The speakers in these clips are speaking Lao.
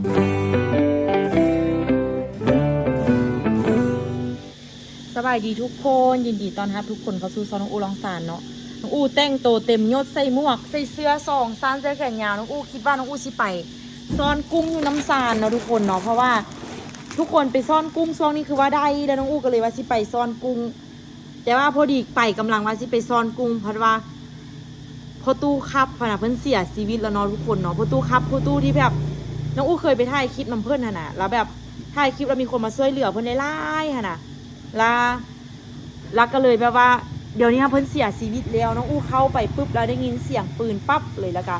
ສະບາຍດີທຸກຄົນ ຍິນດີຕ້ອນຮັບທຸກຄົນເຂົ້າສູ່ຊ່ອງນ້ອງອູ່ລອງສານເນາະ. ນ້ອງອູ່ແຕ່ງໂຕເຕັມຍົດ ໃສ່ໝວກ ໃສ່ເສື້ອສອງຊັ້ນ ໃສ່ແຂນຍາວ. ນ້ອງອູ່ຄິດວ່ານ້ອງອູ່ຊິໄປຊ້ອນກຸ້ງຢູ່ນ້ຳຊານເນາະທຸກຄົນເນາະ ເພາະວ່າທຸກຄົນໄປຊ້ອນກຸ້ງຊ່ວງນີ້ຄືວ່າໄດ້ ແລ້ວນ້ອງອູ່ກໍເລີຍວ່າຊິໄປຊ້ອນກຸ້ງ. ແຕ່ວ່າພໍດີໄປກຳລັງວ່າຊິໄປຊ້ອນກຸ້ງ ພັດວ່າພໍ່ຕູ້ຂັບຫັ້ນນະ ເພິ່ນເສຍຊີວິດແລ້ວເນາະທຸກຄົນເນາະ. ພໍ່ຕູ້ຂັບ ພໍ່ຕູ້ທີ່ແບບນ້ອງອູ່ເຄີຍໄປຖ່າຍຄລິບນຳເພິ່ນຫັ້ນນະ ແລ້ວແບບຖ່າຍຄລິບແລ້ວມີຄົນມາຊ່ວຍເຫຼືອເພິ່ນຫຼາຍໆຫັ້ນນະ ລະ ລະກໍເລີຍແບບວ່າ ດຽວນີ້ເພິ່ນເສຍຊີວິດແລ້ວ. ນ້ອງອູ່ເຂົ້າໄປປຶບ ແລ້ວໄດ້ຍິນສຽງປືນປັບເລີຍ ລະກະ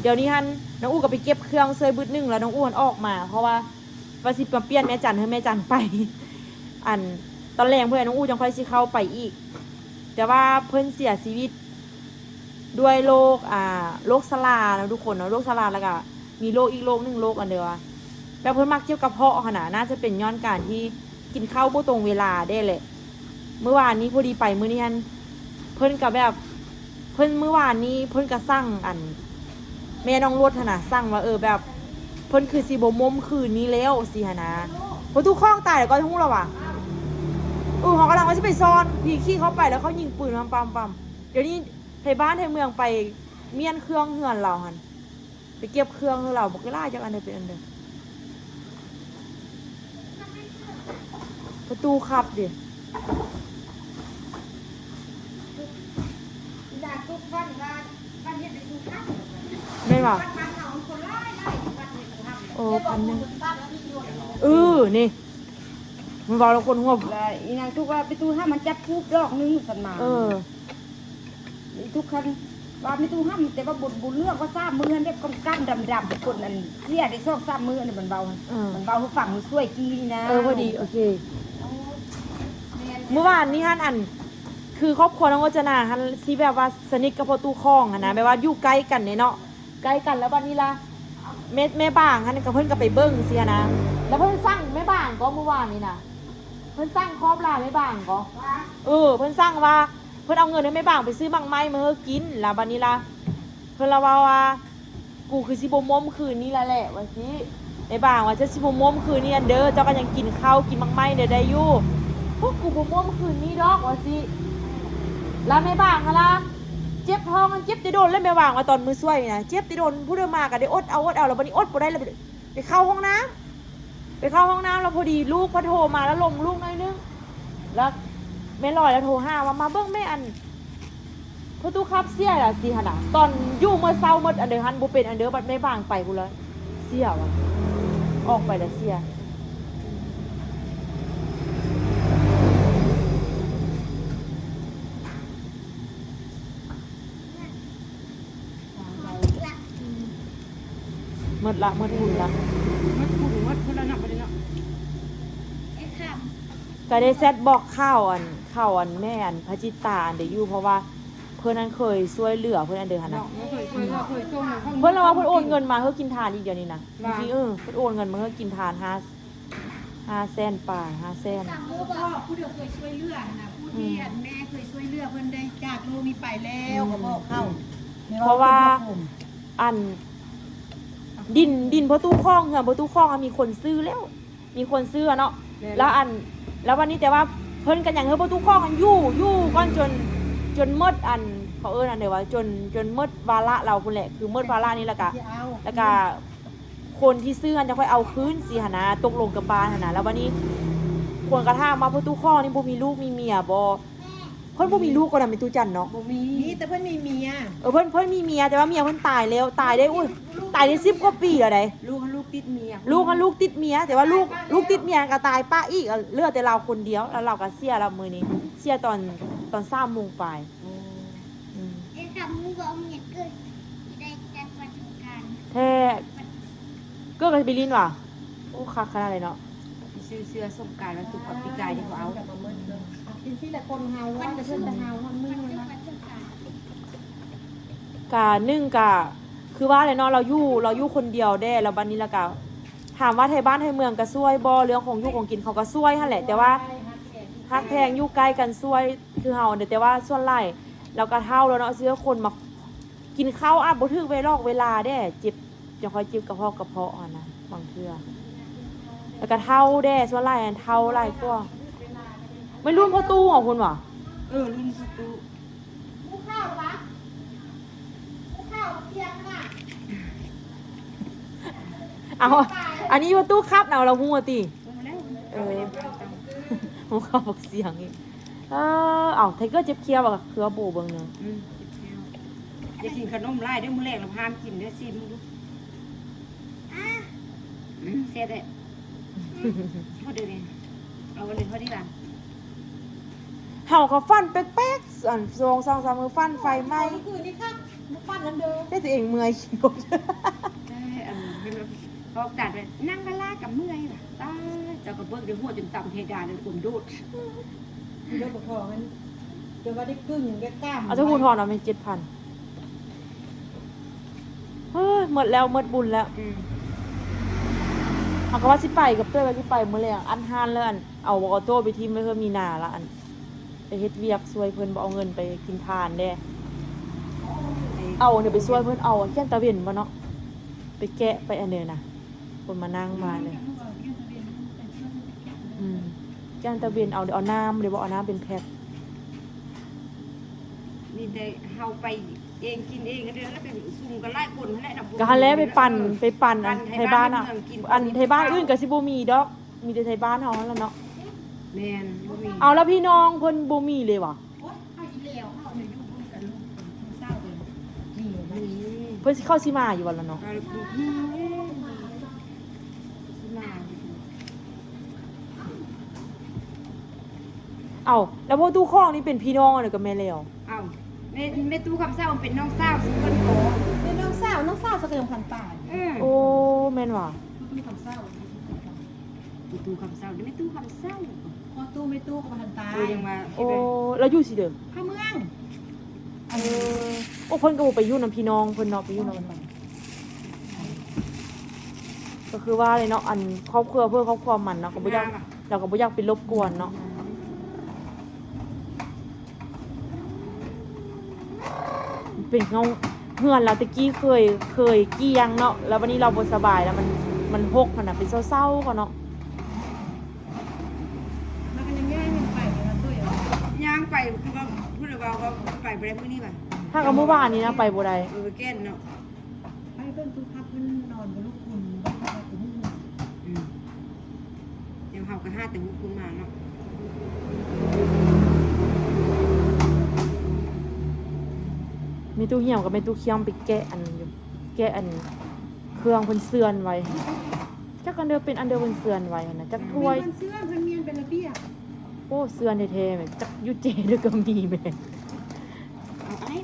ດຽວນີ້ຫັ້ນ ນ້ອງອູ່ກໍໄປເກັບເຄື່ອງຊ່ວຍບຶດໜຶ່ງ ແລ້ວນ້ອງອູ່ຫັ້ນອອກມາ ເພາະວ່າ ວ່າຊິມາປ່ຽນແມ່ຈັນ ໃຫ້ແມ່ຈັນໄປ ອັນ ຕອນແລງພຸ້ນແຫຼະ ນ້ອງອູ່ຈັ່ງຄ່ອຍຊິເຂົ້າໄປອີກ. ແຕ່ວ່າເພິ່ນເສຍຊີວິດດ້ວຍໂລກ ອ່າ ໂລກຊະລາເນາະທຸກຄົນເນາະ ໂລກຊະລາ ແລ້ວກະມີໂລກອີກໂລກໜຶ່ງ ໂລກອັນເດີວ່າ ແບບເພິ່ນມັກເຈັບກະເພາະຫັ້ນນະ ໜ້າຈະເປັນຍ້ອນການທີ່ກິນເຂົ້າບໍ່ຕົງເວລາແດ່ແຫຼະ. ມື້ວານນີ້ພໍດີໄປ ມື້ນີ້ຫັ້ນ ເພິ່ນກະແບບ ເພິ່ນ ມື້ວານນີ້ເພິ່ນກະສັ່ງ ອັນ ແມ່ນ້ອງລົດຫັ້ນນະ ສັ່ງວ່າ ເອີ ແບບ ເພິ່ນຄືຊິບໍ່ມົ້ມຄືນນີ້ແລ້ວ ຊີ້ຫັ້ນນະ. ພໍ່ຕູ້ຂ້ອງຕາຍແລ້ວກໍຮູ້ແລ້ວຫວາ? ເອີ ເຮົາກຳລັງວ່າຊິໄປຊ້ອນ ຜີຂີ້ເຂົ້າໄປແລ້ວເຂົາຍິງປືນປຳໆໆ. ດຽວນີ້ໄທບ້ານໄທເມືອງໄປມ້ຽນເຄື່ອງເຮືອນລາວຫັ້ນ ໄປເກັບເຄື່ອງເຮືອນລາວ ບັກຫຼາຍຈັກອັນເດີ ເປັນອັນເດີ. ປະຕູຂັບເດ ແມ່ນບໍ່? ໂອ້ ພັນໜຶ່ງ ເອີ ນີ້ ມັນເວົ້າແລ້ວຄົນຫົວ ລະອີນາງທຸກວ່າ ປະຕູຫາມັນຈັບທູບດອກໜຶ່ງ ສັນມາ ເອີ ອີທຸກຄັນວ່າມີຕູ້ຫ້ຳ ແຕ່ວ່າບໍ່ ບໍ່ເລືອກວ່າສາມມື້ຫັ້ນ ແບບກ້ຳໆ ດຳໆ ຄົນອັນເສຍໄດ້ສອງສາມມື້ ອັນນີ້ມັນເວົ້າ ເອີ ມັນເວົ້າໃຫ້ຟັງ ມື້ຊ່ວຍກີ້ນີ້ນະ ເອີ ພໍດີ ໂອເຄ ແມ່ນ ມື້ວານນີ້ຫັ້ນ ອັນ ຄືຄອບຄົວນ້ອງໂອຈະນາຫັ້ນ ຊິແບບວ່າສະໜິດກັບພໍ່ຕູ້ຂ້ອງຫັ້ນນະ ແບບວ່າຢູ່ໃກ້ກັນເດ້ເນາະ ໃກ້ກັນ ແລ້ວບັດນີ້ລະ ແມ່ ແມ່ບາງຫັ້ນກໍ ເພິ່ນກໍໄປເບິ່ງຊີ້ນະ ແລ້ວເພິ່ນສັ່ງແມ່ບາງກໍມື້ວານນີ້ນະ ເພິ່ນສັ່ງຄອບລາແມ່ບາງກໍ ເອີ ເພິ່ນສັ່ງວ່າ ເພິ່ນເອົາເງິນໃຫ້ແມ່ບາງໄປຊື້ໝາກໄມ້ມາໃຫ້ກິນ ລະບັດນີ້ລະ ເພິ່ນລະເວົ້າວ່າ ກູຄືຊິບໍ່ມົ້ມຄືນນີ້ລະແຫຼະ ວ່າຊີ້ ແມ່ບາງວ່າ ເຈົ້າຊິບໍ່ມົ້ມຄືນນີ້ອັນເດີ ເຈົ້າກໍຍັງກິນເຂົ້າກິນໝາກໄມ້ໄດ້ ໄດ້ຢູ່ ພວກກູບໍ່ມົ້ມຄືນນີ້ດອກ ວ່າຊີ້ ລະແມ່ບາງຫັ້ນລະ ເຈັບທ້ອງຫັ້ນ ເຈັບແຕ່ດົນແລ້ວ ແມ່ບາງວ່າ ຕອນມື້ຊ່ວຍນະ ເຈັບແຕ່ດົນ ຜູ້ໃດມາກໍໄດ້ອົດເອົາ ອົດເອົາ ລະບັດນີ້ອົດບໍ່ໄດ້ ລະໄປເຂົ້າຫ້ອງນ້ຳ ໄປເຂົ້າຫ້ອງນ້ຳ ແລ້ວພໍດີລູກເພິ່ນໂທມາ ແລ້ວລົມລູກໜ້ອຍໜຶ່ງ ແລ້ວແມ່ລອຍລະໂທຫາວ່າ ມາເບິ່ງແມ່ ອັນ ປະຕູຂັບເສຍລະຊີ້ຫັ້ນນະ ຕອນຢູ່ມື້ເຊົ້າໝົດອັນເດີຫັ້ນ ບໍ່ເປັນອັນເດີ ບັດແມ່ບາງໄປພຸ້ນລະ ເສຍວ່າ ອອກໄປລະເສຍ. ໝົດລະ ໝົດຫຸ່ນລະ ໝົດຫຸ່ນ ໝົດພຸ້ນລະເນາະ ບັດນີ້ເນາະ ກໍໄດ້ແຊັດບອກຂ່າວ ອັນ ຂ່າວ ອັນ ແມ່ ອັນ ພະຈິດຕາ ອັນເດຢູ່ ເພາະວ່າເພິ່ນນັ້ນເຄີຍຊ່ວຍເຫຼືອເພິ່ນ ອັນເດຫັ້ນນະ ເພິ່ນລະວ່າເພິ່ນໂອນເງິນມາເພື່ອກິນທານອີກດຽວນີ້ນະ ວ່າ ເອີ ເພິ່ນໂອນເງິນມາເພື່ອກິນທານ ຫ້າ ຫ້າແສນປາຍ ຫ້າແສນ ບອກຜູ້ທີ່ເຄີຍຊ່ວຍເຫຼືອຫັ້ນນະ ຜູ້ທີ່ ອືມ ອັນແມ່ເຄີຍຊ່ວຍເຫຼືອເພິ່ນໄດ້ຈາກໂລກນີ້ໄປແລ້ວ ອືມ ກໍບອກເຂົາ ເພາະວ່າ ອັນ ດິນ ດິນພໍ່ຕູ້ຂ້ອງ ເຮືອນພໍ່ຕູ້ຂ້ອງ ມີຄົນຊື້ແລ້ວ ມີຄົນຊື້ເນາະ ແລ້ວອັນ ແລ້ວວັນນີ້ ແຕ່ວ່າເພິ່ນກໍຍັງໃຫ້ພໍ່ຕູ້ຂ້ອງຫັ້ນຢູ່ ຢູ່ກ່ອນ ຈົນ ຈົນໝົດ ອັນ ເຂົາເອີ້ນອັນໃດວ່າ ຈົນ ຈົນໝົດວາລະລາວພຸ້ນແຫຼະ ຄືໝົດວາລະນີ້ ແລ້ວກະ ແລ້ວກະ ຄົນທີ່ຊື້ຫັ້ນຈະຄ່ອຍເອົາຄືນຊີ້ຫັ້ນນະ ຕົກລົງກັບບ້ານຫັ້ນນະ ແລ້ວບັດນີ້ຄົນກໍຖາມວ່າ ພໍ່ຕູ້ຂ້ອງນີ້ບໍ່ມີລູກມີເມຍບໍ່? ເພິ່ນບໍ່ມີລູກກໍນະ ແມ່ຕູ້ຈັນເນາະ ບໍ່ມີ ມີແຕ່ເພິ່ນມີເມຍ ເອີ ເພິ່ນ ເພິ່ນມີເມຍ ແຕ່ວ່າເມຍເພິ່ນຕາຍແລ້ວ ຕາຍໄດ້ ໂອ້ຍ ຕາຍໄດ້ສິບກວ່າປີແລ້ວໃດ໋ ລູກຫັ້ນລູກຕິດເມຍ ລູກຫັ້ນລູກຕິດເມຍ ແຕ່ວ່າລູກ ລູກຕິດເມຍກໍຕາຍປະອີກ ເຫຼືອແຕ່ລາວຄົນດຽວ ແລ້ວລາວກໍເສຍແລ້ວມື້ນີ້ ເສຍຕອນ ຕອນສາມໂມງປາຍ ອືມ ເອີ ຖ້າໝູບໍ່ເອົາເມຍເກີດ ຊິໄດ້ຈັດວັນສົງການ ແທ້ ເກີດກໍຊິໄປຫຼິ້ນຫວາ? ໂອ້ ຄັກຂະໜາດໃດເນາະ ຊິຊື້ເສື້ອສົງການມາຕຸກກັບປີກາຍທີ່ບໍ່ເອົາ ກິນຊີ້ແຫຼະຄົນເຮົາ ວ່າແຕ່ເພິ່ນຈະເຮົາຮອດມື້ນະ ກະໜຶ່ງກະ ຄືວ່າແຫຼະເນາະ ລາວຢູ່ ລາວຢູ່ຄົນດຽວແດ່ ແລ້ວບັດນີ້ລະກະ ຖາມວ່າໄທບ້ານໄທເມືອງກະຊ່ວຍບໍ່? ເລື່ອງຂອງຢູ່ຂອງກິນເຂົາກະຊ່ວຍຫັ້ນແຫຼະ ແຕ່ວ່າຮັກແພງຢູ່ໃກ້ກັນ ຊ່ວຍຄືເຮົາເດ້ ແຕ່ວ່າສ່ວນຫຼາຍລາວກະເຖົ້າແລ້ວເນາະ ຊິໃຫ້ຄົນມາກິນເຂົ້າອາດບໍ່ຖືກເວລອກເວລາເດ້ ເຈັບ ຈັ່ງຄ່ອຍເຈັບກະເພາະ ກະເພາະຫັ້ນນະ ບາງເທື່ອ ແລ້ວກໍເຖົ້າແດ່ ສ່ວນຫຼາຍເຖົ້າຫຼາຍກວ່າ. ແມ່ນລຸ້ນພໍ່ຕູ້ຂອງເພິ່ນຫວາ? ເອີ ລຸ້ນພໍ່ຕູ້. ເອົາ ອັນນີ້ພໍ່ຕູ້ຄັດເອົາ ລາວຮູ້ຕິ? ຮູ້ແລ້ວ. ເອີ ຮູ້ເຂົ້າບັກສຽງອີກ. ເອີ ເອົາ ໄທເກີເຈັບແຂ້ວບໍ່? ຄືວ່າໂບເບິ່ງໜຶ່ງ. ອືມ ເຈັບແຂ້ວ. ຢ່າກິນຂະໜົມຫຼາຍເດີ້ ມື້ແລງລະພາມກິນເດີ້ ຊີມເບິ່ງດູ. ອືມ ແຊບແທ້. ພໍດີນີ້ ເອົາອັນນີ້ພໍດີລະ. ເຮົາກໍຝັນແປກໆ ອັນ ສອງສາມມື້ຝັນໄຟໄໝ້. ຄືນນີ້ຄັກ ມາຝັນນຳເດີ ເຮັດຕົວເອງເມື່ອຍຂີ້ຫົດ. ເອີ ອັນ ເຫັນບໍ່ ພວກຕັດໄວ້ ນັ່ງກະລາກະເມື່ອຍວ່າ. ຕາຍ ເຈົ້າກໍເບິ່ງເດີ ຫົວຈົນຕຳເພດານ ຈົນກົມດູດ. ເດີບໍ່ພໍເງິນ ຈະວ່າໄດ້ກຶ່ງໄດ້ກ້າມ. ເອົາ ເຈົ້າຮູ້ທອນເອົາແມ່ນເຈັດພັນ. ເຮີ້ຍ ໝົດແລ້ວ ໝົດບຸນແລ້ວ. ອືມ ເຮົາກໍວ່າຊິໄປກັບເຕີຍ ວ່າຊິໄປມື້ແລງ ອັນຮ້ານແລ້ວ ອັນ ເອົາບັກອອໂຕ້ໄປຖິ້ມໄວ້ເຮືອນມີນາລະ ອັນ ໄປເຮັດວຽກຊ່ວຍເພິ່ນ ບໍ່ເອົາເງິນໄປກິນທານເດ້. ເອົາອັນນີ້ໄປຊ່ວຍເພິ່ນ ເອົາແກ້ນຕາເວັນບໍ່ເນາະ ໄປແກະໄປອັນເດີນະ ຄົນມານັ່ງມາເລີຍ. ອືມ ແກ້ນຕາເວັນ ເອົາ ເອົານ້ຳເດ້ບໍ່ ເອົານ້ຳເປັນແພັກ. ມີແຕ່ເຮົາໄປເອງກິນເອງ ກໍເດືອນລະເປັນຊຸມກັນຫຼາຍຄົນຫັ້ນແຫຼະນະ. ກໍຫັ້ນແຫຼະ ໄປປັ່ນ ໄປປັ່ນອັນໄທບ້ານ ອັນໄທບ້ານອື່ນກໍຊິບໍ່ມີດອກ ມີແຕ່ໄທບ້ານເຮົາຫັ້ນລະເນາະ. ແມ່ນ ບໍ່ມີ. ເອົາ ແລ້ວພີ່ນ້ອງເພິ່ນບໍ່ມີເລີຍຫວາ? ໂອ້ຍ ເຮົາອີແລ້ວ ເຮົາຢູ່ເພິ່ນກັນລູກເພິ່ນເຊົາເພິ່ນມີ ເພິ່ນຊິເຂົ້າຊິມາຢູ່ບໍ່ລະເນາະ? ເອີ ຊິມາຢູ່. ເອົ້າ ແລ້ວພໍ່ຕູ້ຄອງນີ້ເປັນພີ່ນ້ອງກັນກັບແມ່ແລ້ວ? ເອົ້າ ແມ່ ແມ່ຕູ້ຄຳເຊົາເປັນນ້ອງສາວ ຊື່ເພິ່ນກໍ ເປັນນ້ອງສາວ ນ້ອງສາວສະເຕີມພັນປາຍ. ເອີ ໂອ້ ແມ່ນຫວາ? ຕູ້ຄຳເຊົາ ຕູ້ຄຳເຊົາ ແມ່ຕູ້ຄຳເຊົາ ພໍ່ຕູ້ແມ່ຕູ້ກໍບໍ່ທັນຕາຍ. ເອີ ຍັງວ່າ ໂອ້ ລາວຢູ່ຊິເດີ ພະເມືອງ. ເອີ ໂອ້ ເພິ່ນກໍບໍ່ໄປຢູ່ນຳພີ່ນ້ອງເພິ່ນເນາະ ໄປຢູ່ນຳ ກໍຄືວ່າເລີຍເນາະ ອັນຄອບຄົວເພິ່ນຄອບຄົວມັນເນາະ ກໍບໍ່ຢາກ ລາວກໍບໍ່ຢາກໄປລົບກວນເນາະ. ເປັນເຮືອນ ເຮືອນລາວແຕ່ກີ້ເຄີຍ ເຄີຍກ້ຽງເນາະ ແລ້ວບັດນີ້ລາວບໍ່ສະບາຍ ແລ້ວມັນ ມັນຮົກຫັ້ນນະ ເປັນເຊົາໆ ກໍເນາະ. ມັນກໍຍັງຍ່າງ ຍ່າງໄປຢູ່ນະຕຸ້ຍເອີຍ ຍ່າງໄປ ຄືວ່າ ຜູ້ໃດວ່າ ວ່າໄປບໍ່ໄດ້ມື້ນີ້ຫວາ? ຫາກະມື້ວານນີ້ນະ ໄປບໍ່ໄດ້. ເອີ ແກ່ນເນາະ ໃຫ້ເພິ່ນທຸກພັກເພິ່ນນອນບໍ່ລຸກ ຄຸນບໍ່ໄດ້ໄປຫຸ້ມ. ອືມ ດຽວເຮົາກໍຫາແຕ່ຫຸ້ມຄຸນມາເນາະ. ແມ່ຕູ້ຫຽມກັບແມ່ຕູ້ຄຽມໄປແກະອັນນັ້ນຢູ່ ແກະອັນເຄື່ອງເພິ່ນເຊື່ອນໄວ້ ຈັກອັນເດີ ເປັນອັນເດີເພິ່ນເຊື່ອນໄວ້ຫັ້ນນະ ຈັກຖ້ວຍ ເພິ່ນເຊື່ອນ ເພິ່ນມີອັນເປັນລະບຽບ. ໂອ້ ເຊື່ອນແທ້ໆ ແມ່ນ ຈັກຢູ່ເຈເດີກໍມີແມ່. ເອົາໄອ້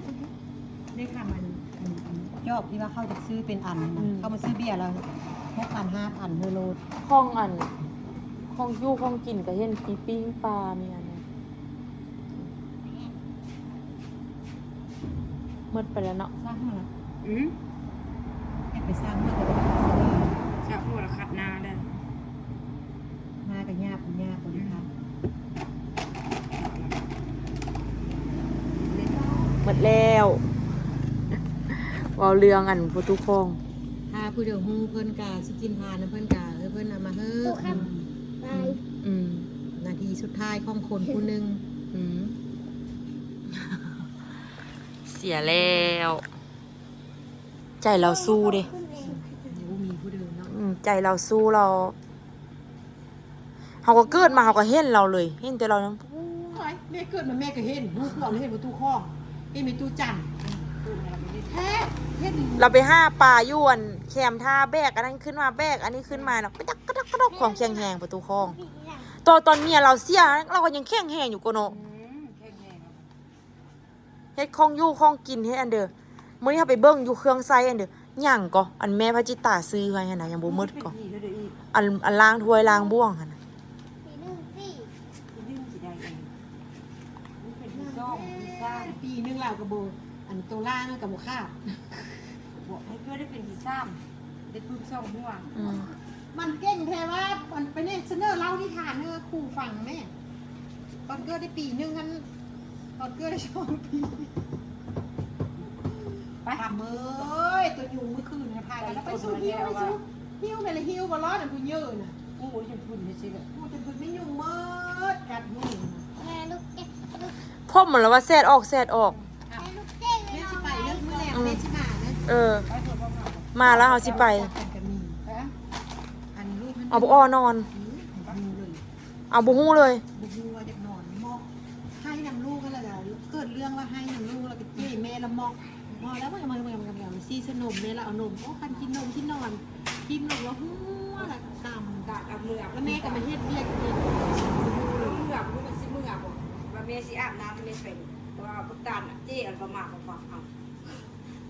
ເດ້ ຄຳອັນ ອັນ ອັນຈອກທີ່ວ່າເຂົາຈະຊື້ເປັນອັນນັ້ນນະ ອືມ ເຂົາມາຊື້ເບຍລະຫົກພັນ ຫ້າພັນເຮີໂລດ. ຂອງອັນ ຂອງຢູ່ຂອງກິນກໍເຫັນ ມີປີ້ງປາ ມີອັນນັ້ນ ໝົດໄປແລ້ວເນາະ. ຊັກຫົວລະ ອືມ ໃຫ້ໄປຊັກຫົວ ຊັກຫົວລະຂັດໜ້າເດີ້. ມາກໍຍາບ ຍາບບໍລິການ. ໝົດແລ້ວ ເວົ້າເລື່ອງອັນຜູ້ຕູ້ຄອງ ຖ້າຜູ້ດຽວຮູ້ເພິ່ນກະຊິກິນທານນຳເພິ່ນກະ ເອີ ເພິ່ນເອົາມາເຮີ້. ອືມ ອືມ ນາທີສຸດທ້າຍຂອງຄົນຜູ້ໜຶ່ງ. ອືມ ເສຍແລ້ວ ໃຈລາວສູ້ເດ້. ບໍ່ມີຜູ້ເດີນເນາະ. ອືມ ໃຈລາວສູ້ ລາວ ເຮົາກໍເກີດມາເຮົາກໍເຫັນລາວເລີຍ ເຫັນແຕ່ລາວນັ້ນ. ໂອ້ຍ ແມ່ເກີດມາແມ່ກໍເຫັນ ຮູ້ຄວາມເຫັນປະຕູຂອງ ເຫັນແມ່ຕູ້ຈັນ ແທ້ ເຫັນ ລາວໄປຫາປາຢູ່ອັນແຄມທ່າ ແບກອັນນັ້ນຂຶ້ນມາ ແບກອັນນີ້ຂຶ້ນມາເນາະ ກະດັກກະດັກກະດັກ ຄວາມແຂງແຮງປະຕູຂອງ. ຕອນ ຕອນເມຍລາວເສຍ ລາວກໍຍັງແຂງແຮງຢູ່ກໍເນາະ. ອືມ ແຂງແຮງ. ເຮັດຂອງຢູ່ຂອງກິນ ເຮັດອັນເດີ ມື້ນີ້ເຮົາໄປເບິ່ງຢູ່ເຄື່ອງໃຊ້ອັນເດີ ຫຍັງກໍ ອັນແມ່ພະຈິດຕາຊື້ໃຫ້ຫັ້ນນະ ຍັງບໍ່ໝົດກໍ ອັນ ອັນລ້າງຖ້ວຍລ້າງບ່ວງຫັ້ນນະ. ປີໜຶ່ງປີ ປີໜຶ່ງຊິໄດ້ອັນ ມັນເປັນປີສອງ ປີສາມ ປີໜຶ່ງລາວກໍບໍ່ ອັນໂຕລ່າງກໍບໍ່ຂາດ ບອກໃຫ້ເກີດໄດ້ເປັນປີສາມ ໄດ້ປຶ້ມສອງຫົວ. ອືມ ມັນເກັ່ງແທ້ວ່າ ມັນໄປເນສະເໜີເລົ່ານິທານໃຫ້ຄູຟັງແມ້. ຕອນເກີດໄດ້ປີໜຶ່ງຫັ້ນ ຕອນເກີດໄດ້ສອງປີ. ໄປ ຄຳເອີຍ ຕົວຍຸງມື້ຄືນນະ ພາກັນລະໄປສູ່ ຫິ້ວໄປສູ່. ຫິວແມ່ນລະຫິວບໍ່ລອດ ອັນຜູ້ເຍີະນະ. ໂອ້ຍ ຈັ່ງພຸ້ນຈັ່ງຊີ້ແຫຼະ ຜູ້ຈັ່ງພຸ້ນມີຍຸງໝົດ ກັດມື. ແມ່ລູກເຕັກ ລູກ ຜົມມັນລະວ່າແສດອອກ ແສດອອກ. ແມ່ລູກເຕັກ ແມ່ຊິໄປເລີກມື້ແລງ ອືມ ແມ່ຊິມາເດີ. ເອີ ມາແລ້ວເຮົາຊິໄປ. ກັນກະມີ ອັນລູກມັນ ເອົາບໍ່ ອໍ ນອນ ອືມ ບໍ່ຮູ້ເລີຍ ເອົາ ບໍ່ຮູ້ເລີຍ ບໍ່ຮູ້ວ່າຢາກນອນ. ເມາະ ໄຫ້ນຳລູກຫັ້ນລະ ເກີດເລື່ອງລະໄຫ້ນຳລູກ ລະກະເຈ້ແມ່ລະເມາະ. ພໍແລ້ວ ມັນ ມັນ ມັນ ມັນ ມັນ ມັນຊີ້ໃສ່ນົມແມ່ລະເອົານົມ ໂອ້ ຄັນກິນນົມຊິນອນ ກິນລົງລະຫົວລະກຳ ກະເອົາເມືອ ລະແມ່ກະມາເຮັດວຽກອີກ. ເມືອ ບໍ່ຮູ້ມັນຊິເມືອບໍ່ ວ່າແມ່ຊິອາບນ້ຳ ແມ່ໄປ ວ່າບັກຕານເຈ້ອັນປະມາດຂອງເຂົາ ເອົາ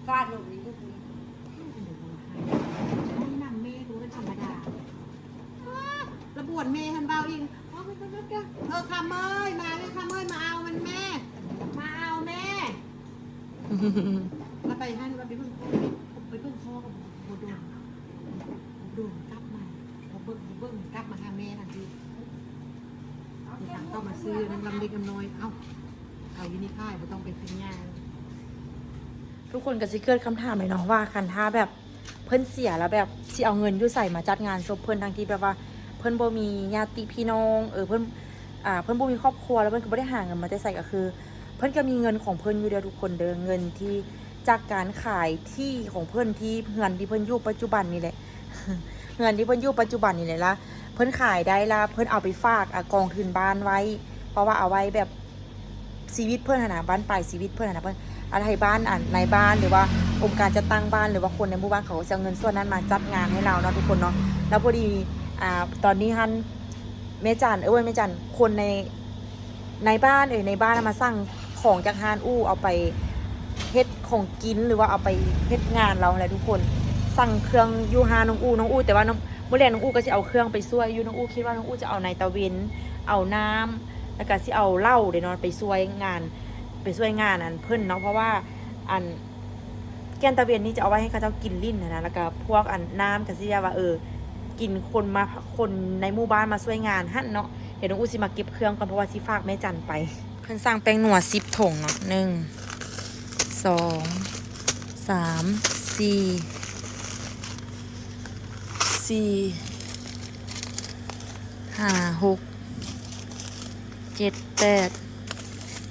ຟາດນົມນີ້ ໃຫ້ນຳແມ່ ບໍ່ແມ່ນທຳມະດາ. ລະບວນແມ່ຫັ້ນເວົ້າອີກ ເອີ ຄຳເອີຍ ມາແມ່ ຄຳເອີຍ ມາເອົາມັນແມ່ ມາເອົາແມ່. ລະໄປຫັ້ນ ລະໄປເບິ່ງພໍ່ ໄປເບິ່ງພໍ່ກະບໍ່ດົນ ບໍ່ດົນກັບມາ ພໍເບິ່ງ ບໍ່ເບິ່ງ ກັບມາຫາແມ່ທັນທີ. ມີທາງເຂົ້າມາຊື້ນຳລຳເລັກນຳນ້ອຍ ເອົ້າ ເອົາຢູ່ນີ້ຂາຍ ບໍ່ຕ້ອງໄປຂຶ້ນຍ່າງ. ທຸກຄົນກະຊິເກີດຄຳຖາມເລີຍເນາະ ວ່າຄັນຖ້າແບບ ເພິ່ນເສຍແລ້ວແບບຊິເອົາເງິນຢູ່ໃສມາຈັດງານສົບເພິ່ນ ທັງທີ່ແບບວ່າເພິ່ນບໍ່ມີຍາດຕິພີ່ນ້ອງ ເອີ ເພິ່ນ ອ່າ ເພິ່ນບໍ່ມີຄອບຄົວ ແລ້ວເພິ່ນກະບໍ່ໄດ້ຫາເງິນມາແຕ່ໃສ ກະຄືເພິ່ນກະມີເງິນຂອງເພິ່ນຢູ່ເດີທຸກຄົນເດີ ເງິນທີ່ຈາກການຂາຍທີ່ຂອງເພິ່ນ ທີ່ເຮືອນທີ່ເພິ່ນຢູ່ປັດຈຸບັນນີ້ແຫຼະ ເຮືອນທີ່ເພິ່ນຢູ່ປັດຈຸບັນນີ້ແຫຼະ ລະເພິ່ນຂາຍໄດ້ ລະເພິ່ນເອົາໄປຝາກ ອາ ກອງທຶນບ້ານໄວ້ ເພາະວ່າເອົາໄວ້ແບບ ຊີວິດເພິ່ນຫັ້ນນະ ບັ້ນປາຍຊີວິດເພິ່ນຫັ້ນນະ ເພິ່ນ ອັນໃຫ້ບ້ານ ອັນນາຍບ້ານ ຫຼືວ່າອົງການຈັດຕັ້ງບ້ານ ຫຼືວ່າຄົນໃນໝູ່ບ້ານ ເຂົາກະຊິເອົາເງິນສ່ວນນັ້ນມາຈັດງານໃຫ້ລາວເນາະທຸກຄົນເນາະ. ລະພໍດີ ອ່າ ຕອນນີ້ຫັ້ນ ແມ່ຈັນ ເອີ ບໍ່ແມ່ນແມ່ຈັນ ຄົນໃນ ໃນບ້ານ ເອີ ໃນບ້ານນະ ມາສັ່ງຂອງຈາກຮ້ານອູ່ ເອົາໄປເຮັດຂອງກິນ ຫຼືວ່າເອົາໄປເຮັດງານລາວຫັ້ນແຫຼະທຸກຄົນ. ສັ່ງເຄື່ອງຢູ່ຮ້ານນ້ອງອູ່ ນ້ອງອູ່ ແຕ່ວ່ານ້ອງ ມື້ແລງນ້ອງອູ່ກະຊິເອົາເຄື່ອງໄປຊ່ວຍຢູ່ ນ້ອງອູ່ຄິດວ່ານ້ອງອູ່ຈະເອົານາຍຕາເວັນ ເອົານ້ຳ ລະກະຊິເອົາເຫຼົ້າເດ້ເນາະ ໄປຊ່ວຍງານ ໄປຊ່ວຍງານອັນເພິ່ນເນາະ ເພາະວ່າອັນແກ່ນຕາເວັນນີ້ຈະເອົາໄວ້ໃຫ້ເຂົາເຈົ້າກິນຫຼິ້ນຫັ້ນນະ ລະກະພວກອັນນ້ຳກະຊິແບບວ່າ ເອີ ກິນຄົນມາ ຄົນໃນໝູ່ບ້ານມາຊ່ວຍງານຫັ້ນເນາະ. ດຽວນ້ອງອູ່ຊິມາເກັບເຄື່ອງກ່ອນ ເພາະວ່າຊິຝາກແມ່ຈັນໄປ. ເພິ່ນສັ່ງແປ້ງນົວສິບຖົງເນາະ ໜຶ່ງ ສອງ ສາມ ສີ່ ສີ່ ຫ້າ ຫົກ ເຈັດ ແປດ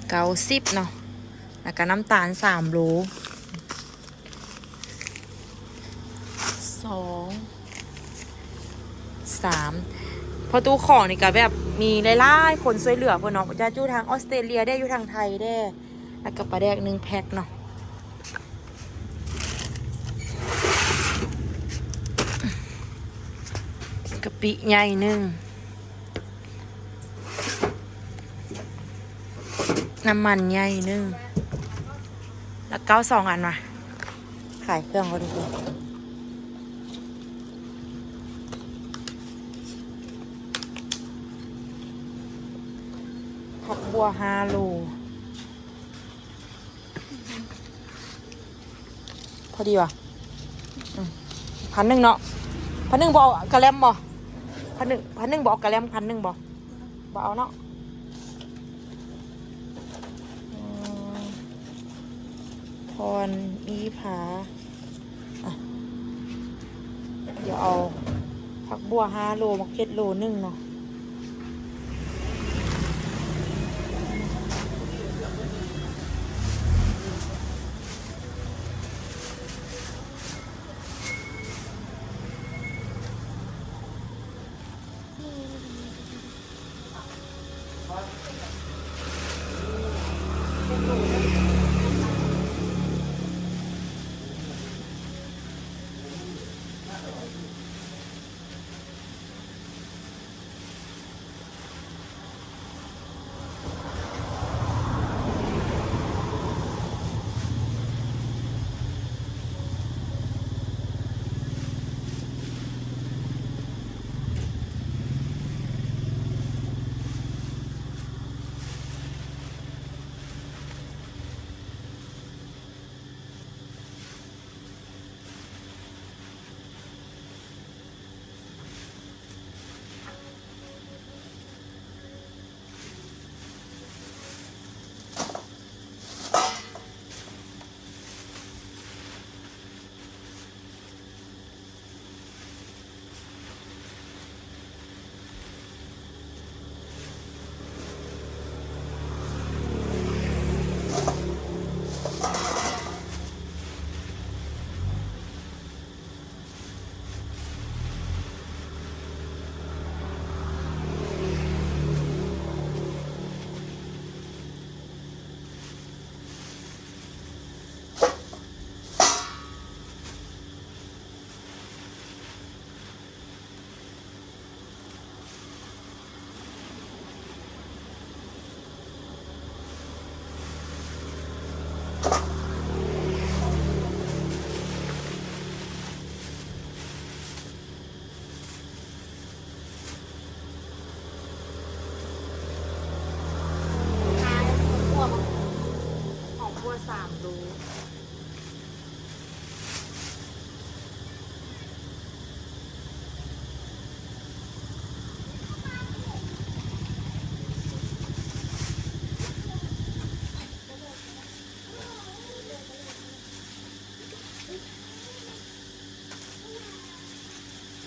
ເກົ້າ ສິບເນາະ ລະກະນ້ຳຕານສາມໂລ ສອງ ສາມ ພໍຕູ້ຂອງນີ້ກະແບບມີຫຼາຍໆຄົນຊ່ວຍເຫຼືອເພິ່ນເນາະ ຈະຢູ່ທາງອອສເຕຣເລັຍແດ່ ຢູ່ທາງໄທແດ່ ລະກະປາແດກໜຶ່ງແພັກເນາະ ກະປິໃຫຍ່ໜຶ່ງ ນ້ຳມັນໃຫຍ່ໜຶ່ງ ລະເກົ້າສອງອັນວ່າ ຂາຍເຄື່ອງບໍ່ໄດ້ເລີຍ. ຜັກບົ່ວຫ້າໂລ. ພໍດີຫວາ? ອືມ ພັນໜຶ່ງເນາະ ພັນໜຶ່ງບໍ່ເອົາກະແລັມບໍ່? ພັນໜຶ່ງ ພັນໜຶ່ງບໍ່ເອົາກະແລັມ ພັນໜຶ່ງບໍ່? ບໍ່ເອົາເນາະ ອືມ ພອນ ອີພາ ອ່ະ ດຽວເອົາຜັກບົ່ວຫ້າໂລ ໝາກເຜັດໂລໜຶ່ງເນາະ.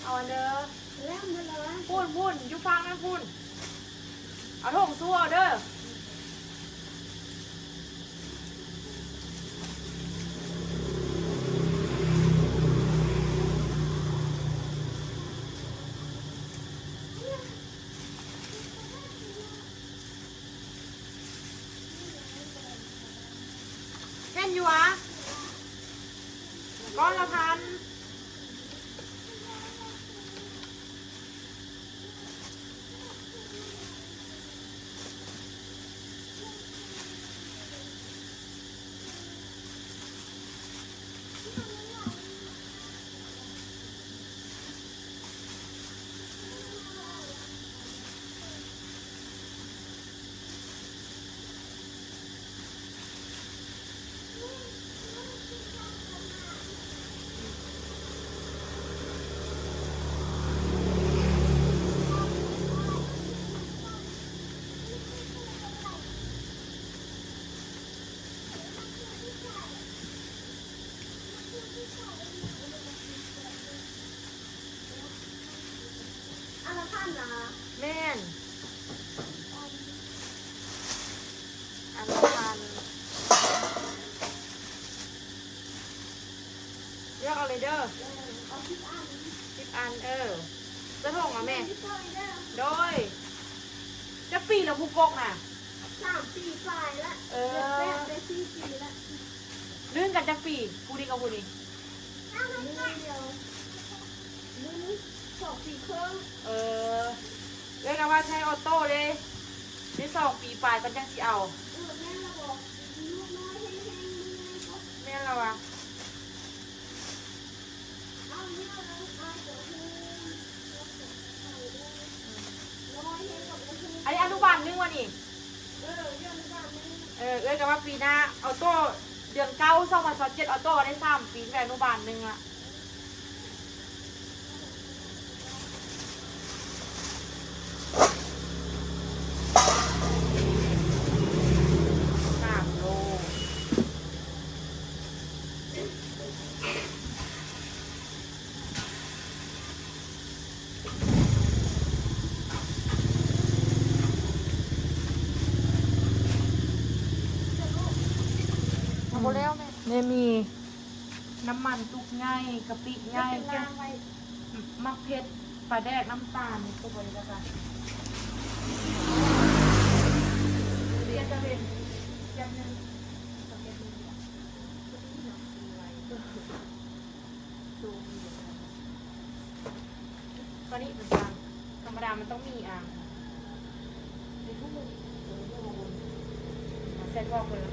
ເອົາເດີ ແລ້ວມັນລະ ພຸ້ນ ພຸ້ນ ຢູ່ຝັ່ງນັ້ນພຸ້ນ ເອົາຖົງສູ້ເອົາເດີ. ເຫັນຢູ່ຫວາ? ກ້ອນລະພັນ. ອັນລະພັນນະ? ແມ່ນ ອັນລະພັນ. ເລືອກເອົາເລີຍເດີ. ເອີ ເອົາສິບອັນ. ສິບອັນ ເອີ. ຈະຖົງເອົາແມ່. ໂດຍ. ຈັກປີແລ້ວຜູ້ປົກນະ? ສາມປີປາຍລະ. ເອີ ເດືອນແປດໄດ້ສີ່ປີລະ. ລື່ນກັນຈັກປີ ຜູ້ນີ້ກັບຜູ້ນີ້? ໜຶ່ງດຽວ ໜຶ່ງ ສອງປີເຄິ່ງ. ເອີ ເອື້ອຍກໍວ່າໃຊ້ອໍໂຕ້ເດ້ ໄດ້ສອງປີປາຍກ່ອນຈັ່ງຊິເອົາ. ເອີ ແມ່ນລະບໍ? ລູກນ້ອຍແຮງໆ ເມື່ອຍບໍ່? ແມ່ນລະວະ. ອັນນີ້ອະນຸບານໜຶ່ງວະນີ້? ເອີ ເອື້ອຍກໍວ່າປີໜ້າ ອໍໂຕ້ ເດືອນເກົ້າ ສອງພັນຊາວເຈັດ ອໍໂຕ້ໄດ້ສາມປີ ໄປອະນຸບານໜຶ່ງລະ. ສາມໂລ. ຍັງບໍ່ແລ້ວແມ່. ແມ່ມີນ້ຳມັນຕຸກໃຫຍ່ ກະປິໃຫຍ່ ແກງໝາກເຜັດ ປາແດກ ນ້ຳຕານ ນີ້ກໍບໍ່ໄດ້ ເປັນຕາເວັນ ແບບໜຶ່ງ. ຕອນນີ້ເປັນຊາມ ທຳມະດາມັນຕ້ອງມີອ່າງ ໃສ່ຖ້ວຍເພິ່ນລະ.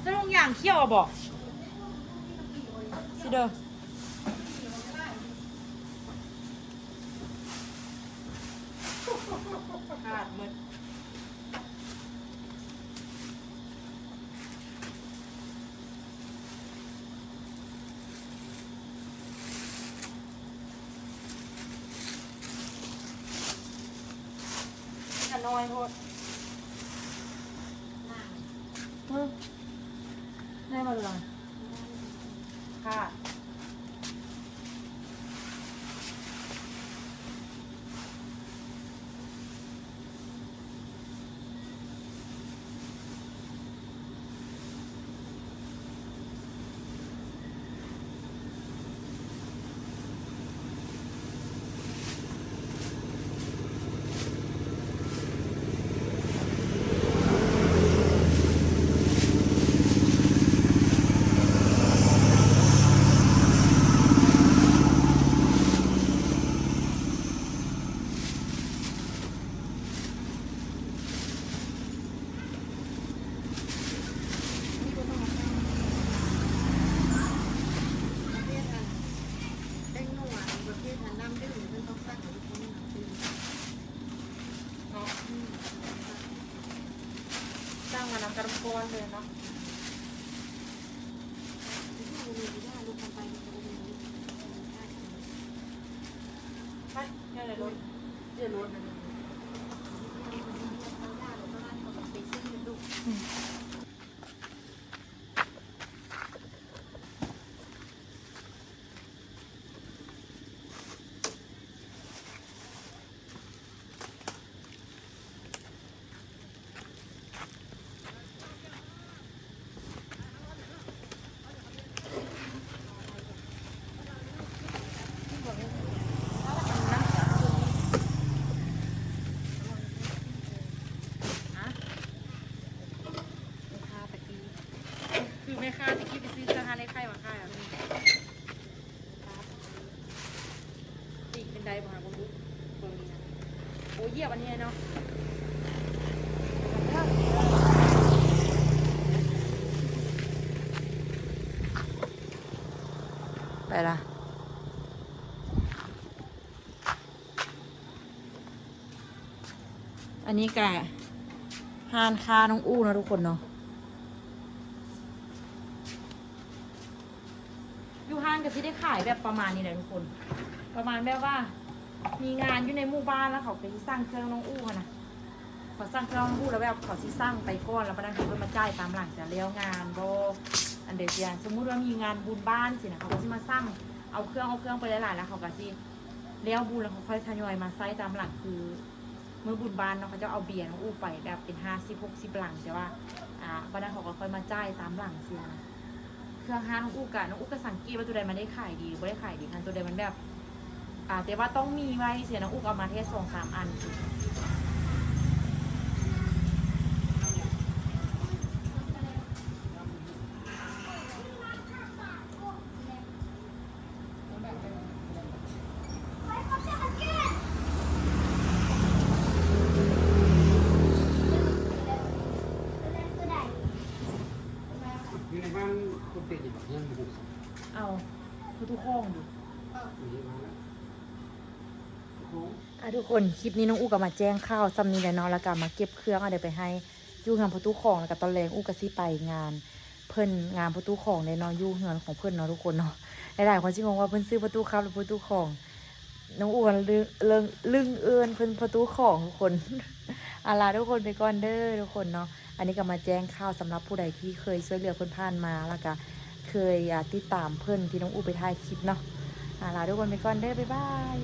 ໃສ່ຖົງຢາງຂຽວເອົາບໍ? ຊິເດີ. ຂາດໝົດ. ກະນ້ອຍໂພດ. ອື ໄດ້ບໍ່ລະ? ຄ່ະ. ແປ້ງນົວ ປະເພດອັນນ້ຳດື່ມ ເພິ່ນຕ້ອງສັ່ງໃຫ້ທຸກຄົນນຳດື່ມເນາະ. ອືມ ສັ່ງມານຳກັນກ່ອນເລີຍເນາະ. ຢູ່ ຢູ່ ຢູ່ ລູກ ໄປ ໄປ ໄປ. ໄປ ແນວໃດລົດ ເດີນລົດ ອືມ. ແມ່ຄ້າຕະກີ້ ຄືແມ່ຄ້າຕະກີ້ໄປຊື້ເຄື່ອງຮ້ານໄອ້ໄຂ່ມາຂາຍ ປີກເປັນໄດບໍ່ຫາ ບໍ່ຮູ້ ເບິ່ງນີ້ນະ ໂອ້ ຢຽບອັນນີ້ເນາະ ໄປລະ. ອັນນີ້ກະຮ້ານຄ້ານ້ອງອູ້ເນາະທຸກຄົນເນາະ ຢູ່ຮ້ານກະຊິໄດ້ຂາຍແບບປະມານນີ້ແຫຼະທຸກຄົນ ປະມານແບບວ່າມີງານຢູ່ໃນໝູ່ບ້ານ ແລ້ວເຂົາກະຊິສັ່ງເຄື່ອງນ້ອງອູ້ຫັ້ນນະ ເຂົາສັ່ງເຄື່ອງນ້ອງອູ້ແລ້ວແບບເຂົາຊິສັ່ງໄປກ່ອນ ແລ້ວບາດນັ້ນເຂົາເພິ່ນມາຈ່າຍຕາມຫຼັງ ຈະແລ້ວງານບໍ່ ອັນໃດຈັ່ງ ສົມມຸດວ່າມີງານບຸນບ້ານຊີ້ນະ ເຂົາກະຊິມາສັ່ງເອົາເຄື່ອງ ເອົາເຄື່ອງໄປຫຼາຍໆ ແລ້ວເຂົາກະຊິ ແລ້ວບຸນແລ້ວເຂົາຄ່ອຍທະຍອຍມາໃຊ້ຕາມຫຼັງ ຄືມື້ບຸນບ້ານເນາະ ເຂົາເຈົ້າເອົາເບຍນ້ອງອູ້ໄປແບບເປັນຫ້າສິບຫົກສິບຫຼັງ ແຕ່ວ່າ ອ່າ ບາດນັ້ນເຂົາກະຄ່ອຍມາຈ່າຍຕາມຫຼັງຊີ້ນະ ເຄື່ອງຮ້ານນ້ອງອູ້ກະ ນ້ອງອູ້ກະສັງເກດວ່າໂຕໃດມັນໄດ້ຂາຍດີ ບໍ່ໄດ້ຂາຍດີ ຄັນໂຕໃດມັນແບບ ອ່າ ແຕ່ວ່າຕ້ອງມີໄວ້ຊີ້ນະ ອູ້ກະເອົາມາແຕ່ສອງສາມອັນ. ຢູ່ໃນບ້ານຄົນເປັນນີ້ບໍ່ ຍັງບໍ່ຮູ້. ເອົ້າ ຄືຕູ້ຂອງຢູ່ ນີ້ມາແລ້ວ ຂອງ ອ່າ ທຸກຄົນ ຄລິບນີ້ນ້ອງອູ້ກະມາແຈ້ງຂ່າວຊ່ຳນີ້ແຫຼະເນາະ ແລ້ວກະມາເກັບເຄື່ອງ ເອົາໄດ້ໄປໃຫ້ ຢູ່ເຮືອນພໍ່ຕູ້ຂອງ ແລ້ວກະຕອນແລງອູ້ກະຊິໄປງານເພິ່ນ ງານພໍ່ຕູ້ຂອງເດ້ເນາະ ຢູ່ເຮືອນຂອງເພິ່ນເນາະທຸກຄົນເນາະ. ຫຼາຍໆຄົນຊິງົງວ່າເພິ່ນຊື່ພໍ່ຕູ້ຄັບ ຫຼື ພໍ່ຕູ້ຂອງ ນ້ອງອູ້ກະລຶ້ງ ລຶ້ງເອີ້ນເພິ່ນພໍ່ຕູ້ຂອງທຸກຄົນ. ເອົາລະທຸກຄົນ ໄປກ່ອນເດີທຸກຄົນເນາະ. ອັນນີ້ກະມາແຈ້ງຂ່າວສຳລັບຜູ້ໃດທີ່ເຄີຍຊ່ວຍເຫຼືອເພິ່ນຜ່ານມາ ແລ້ວກະເຄີຍ ອ່າ ຕິດຕາມເພິ່ນທີ່ນ້ອງອູ້ໄປຖ່າຍຄລິບເນາະ. ເອົາລະທຸກຄົນ ໄປກ່ອນເດີ ບາຍບາຍ.